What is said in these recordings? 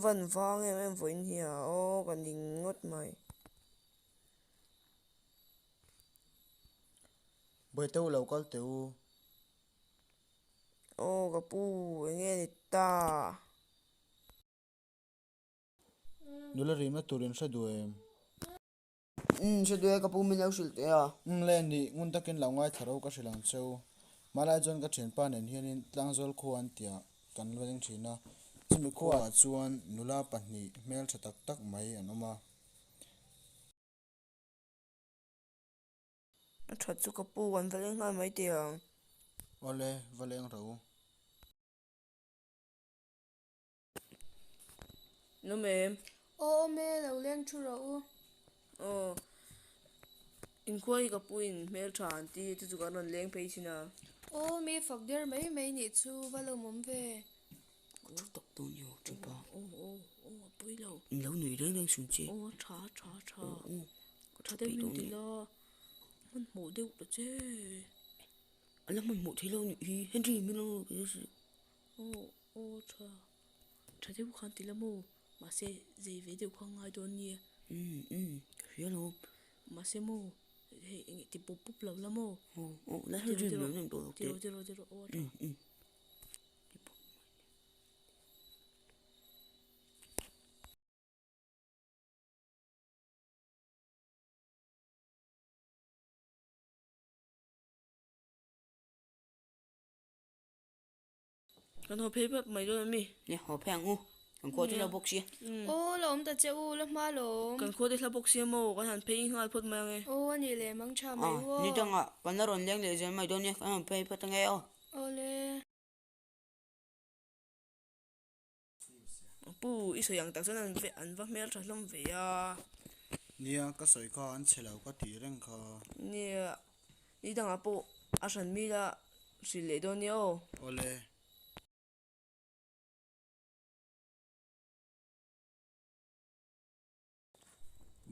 van vang em em vawiin hi a aw ka ning ngawt mai. Bawihte u lo kal teh u. Aw ka pu eng nge ni ta? Nula rimna tur in hre duh em? Umm hre duh e ka pu min lo hrilh teh a. Umm le nih ngun takin lo ngaithla ro ka hrilh ang cheu. Hmalai chuan ka thianpa nen hianin Tlangzawl khua an tia kan la ding thin a. Chumi khuaah chuan nula pahnih hmeltha tak tak mai an awm a. A that chu ka pu kan va leng nghal mai teh ang. Awle, va leng ro. Nawm em? Aw awm e, lo leng thu rawh u. Aw, inkhua hi ka pu in hmel tha an ti, chu chu kan rawn leng phei thin a. Aw mi fak der mai mai nih chu va lawmawm ve. Ka thu tak dawn nia thinpa. Aw aw aw a pawi lo. In lo nui reng reng sun che. Aw a tha a tha a tha. Aw aw ka tha deuh in ti la, hmanhmawh deuh ta che. A la hmanhmawh thei lo nih hi Henry min lo Aw aw tha tha deuh khan ti la maw mahse zei ve deuh kha ngai dawn nia. Umm umm ka hria lo. Mahse maw hei eng ti pup pup lo la maw. Aw aw la hre rim lo nem tawh lo teh. Tiraw tiraw tiraw aw tha. Umm umm. Kan haw phei pap mai dawn a mi? Nia, haw phei ang u. Kan khua te hla bawk sia. Aw, la awm ta che u, la hma lawm. Kan khua te hla bawk sia maw, kan han phei nghal phawt mai ang e. Aw, a nih leh mang tha mai u aw. Ni dangah kan la rawn leng leh zel mai dawn nia, kan rawn phei phawt ange aw. Aw le. Pu, i sawi ang tak chuan an an va hmel tha hlawm ve a. Nia, ka sawi kha an chhe lo ka tih reng kha. Nia, ni dangah pawh a hran mi la hrilh leh dawn nia aw. Awle.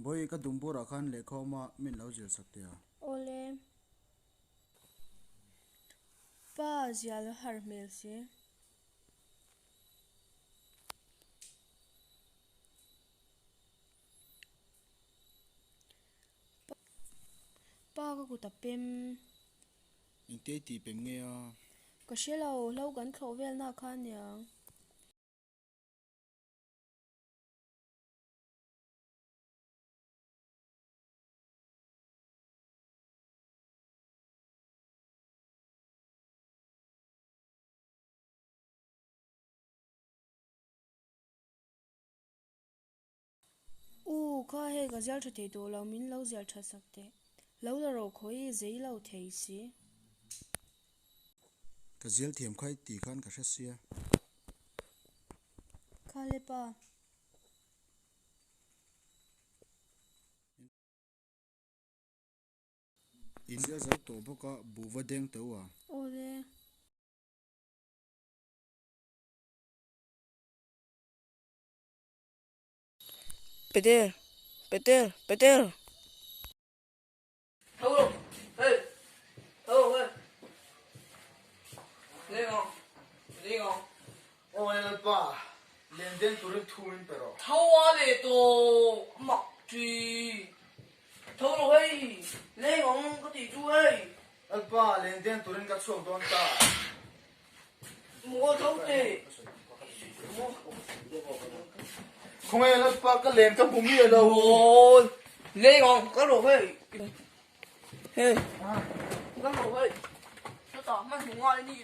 Bawi ka dumburah khan lehkha awm a, min lo zir sak teh a. Awle. Pa zial a har hmel si. Pa ka kut a pem. Engte i tih pem nge a? Ka hre lo, hlo kan thlawh velna kha aniang. U, kha hei ka zial tha thei tawh lo, min lo zial tha sak teh. Lo la rawh khawi zei lo thei si. Ka zial thiam kha i tih khan ka hre sia. Kha le pa. In zial zo tawh bawk a, buh va deng teh u a. Aw le. Peter, Peter, Peter. Tho rawh, hey, tho rawh hey. Leng ang, leng ang. Aw Lalpa, len deng turin thu min pe rawh. Tho a leh tawh, mak ṭi. Tho rawh hei, leng ang ka tih chu hei. Lalpa, len deng turin ka chhuak dawn ta. Maw tho teh. Khawnge Lalpa ka len ka hmu miah lo. Maw leng ang ka rawh hei. Hei. Ka rawh hei. Chutah hmanhmawh ngai a ni.